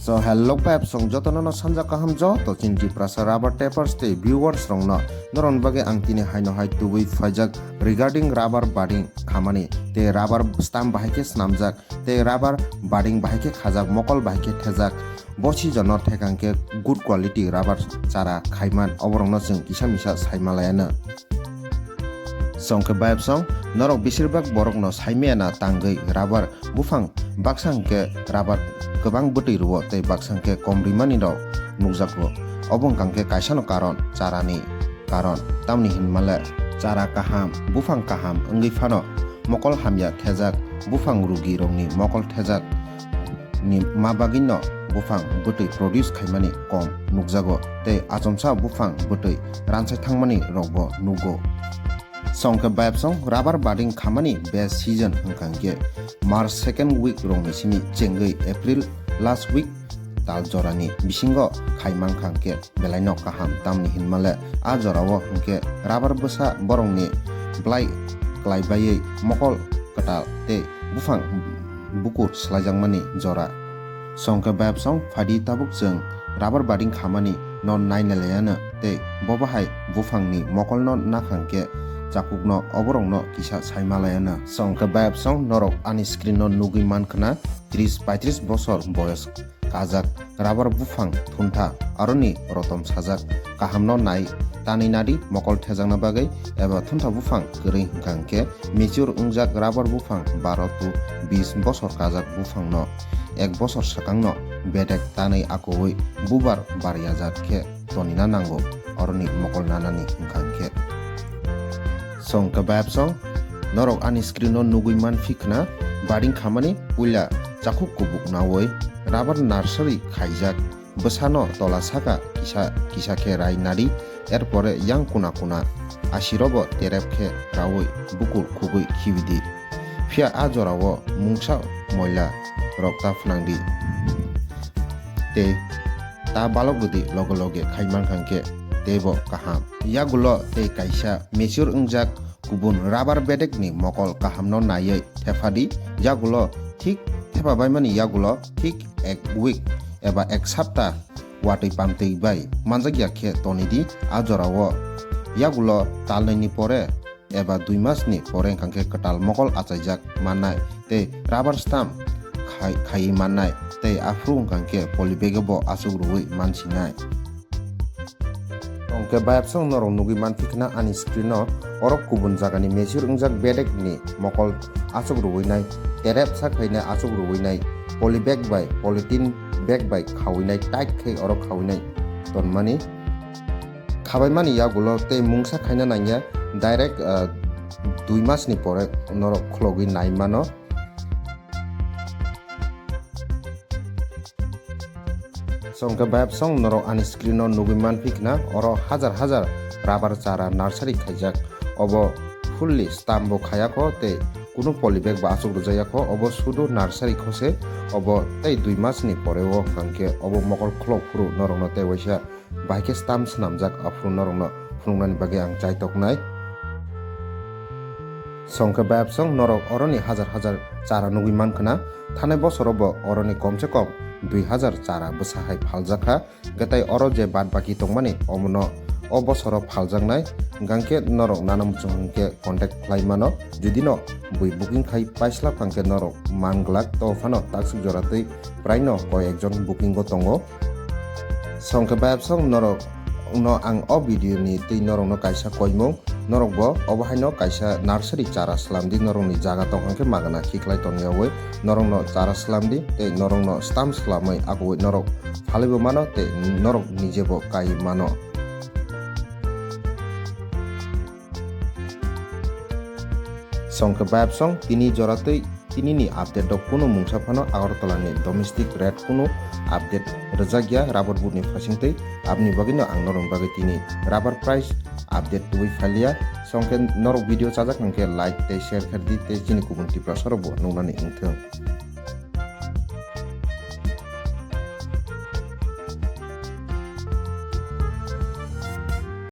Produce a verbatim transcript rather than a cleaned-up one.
So hello pep song jotono no sanja kaham joto chini Tiprasa rubber tappers tei viewers rokno norokni bagwi ang tini haino hai tubui phaijak regarding rubber budding khamani tei rubber stamp bahai khe swnamjak tei rubber budding bahai khe khajak mokol bahai khe thejak bo season no thekang khe good quality rubber chara khaiman oborokno chwng kisa misa saimalaiano. Songkhe bayapsong norok besirbak borokno saimaya na tangwi rubber buphang baksa hwnkhe rubber kwbang bwtwi rwo tei baksa hwnkhe kom rimani rok nukjago. Obo wngkha hwnkhe kaisano karon charani karon tamni hinmale chara kaham buphang kaham wngwi phano mokol hamya thejak buphang rugi rokni mokol thejak ni ma bagwino buphang bwtwi produce khaimani kom nukjago tei achomsa buphang bwtwi ransai thangmani rokbo nugo. Songkhe bayapsong rubber budding khamani best season hwnkha hwnkhe March second week rokni simi chengwi April last week tal jorani bisingo khai mankha hwnkhe belaino kaham tamni hinmale a jorao hwnkhe rubber bwsa borokni blai klai baiwi mokol kwtal tei buphang bukur swlaijakmani jora. Songkhe bayapsong phaidi tabuk chwng rubber budding khamani no nainalaiano tei bo bahai buphangni mokolno nakhang khe chakukno oborokno kisa saimalaiano. Songkhe bayapsong norok ani screen no nugwi mankhna tris paitris bosor boyos kajak rubber buphang thuntha aroni rotom sajak kahamno nai tanwi nadi mokol thejakna bagwi eba thuntha buphang kwrwi hwnkha hwnkhe mature wngjak rubber buphang baro to bis bosor kajak buphangno ek bosor swkangno bedek tanwi akuwi bubar baryajak khe tonina nango oroni mokol nanani hwnkha hwnkhe. Songkhe bayapsong norok ani screen no nugwi manphi khna budding khamani puila chakhuk kubuk nawi rubber nursery khaijak bwsano tola saka kisa kisa khe rai nadi erpore yang kuna kuna asirobo terep khe rawi bukur khugwi khibidi phiya a jorao mungsa moila rok ta phnangdi tei ta balok rwdi loge loge khai mankha hwnkhe teibo kaham. Yagulo tei kaisa mature wngjak kubun rubber bedekni mokol kahamno naiwi thephadi, yagulo thik thepha baimani yagulo thik ek week eba ek sapta watwi pamtwi bai manjakya khe tonidi a jorao. Yagulo talnwini pore eba dui masni pore wngkha khe kwtal mokol achaijak mannai tei rubber stamp khai-, khaiwi mannai tei aphuru wngkha khe polybag-o bo achuk rwui mansinai. Hwnkhe bayapsong norok nugwi manphi khna ani screen-o oro kubun jagani mature wngjak bedekni mokol achuk rwui nai, terep sa khaina achuk rwui nai, polybag bai, polythene bag bai khawinai, tight khai oro khawinai tonmani. Khabaimani yagulo tei mungsa khaina nangya, direct, ah, dui masni pore norok khulogwi nai mano. Songkhe bayapsong norok ani screen-o nugwi manphi khna, oro hajar hajar rubber chara nursery khaijak. Obo fully stamp bo khayakho tei kunu polybag bo achuk rwjakya kho, obo sudu nursery kho se, obo tei dui masni pore o hwnkha khe obo mokol khulok phuru norokno tei waisa bahai khe stamp swnamjak, aphuru norokno phunuknani bagwi ang chaitoknai. Songkhe bayapsong norok oroni hajar hajar chara nugwi mankhna, thanai bosoro bo oroni komse kom dui hajar chara bwsa hai phaljakha. Hwnkhe tei oro je bad baki tongmani omono o bosoro phaljaknai, hwnkhe norok nana muchung hwnkhe contact khlai mano. Judino bui booking khai paislap hwnkhe norok man glak, to phano taksuk jora twi praino koi ekjon booking-o tongo. Songkhe bayapsong norok no ang o video ni twi norok no kaisa koimung, norok bo obo haino kaisa nursery chara slam di, norok ni jaga tong hwnkhe magana khiklai tongyawi norok no chara slam di tei norok no stamp slamwi akoi norok phalwi bo mano tei norok nije bo kai mano. Songkhe bayapsong tini jora twi tini ni update rok kunu mungsa phano Agartala ni domestic rate kunu update rwjakya rubber board ni phasing twi, aboni bagwi no ang norok bagwi tini rubber price update tubui phalia. Songkhe norok video chajak hwnkhe like tei share khe di tei chini kubun Tiprasa rok bo nuknani wngthung.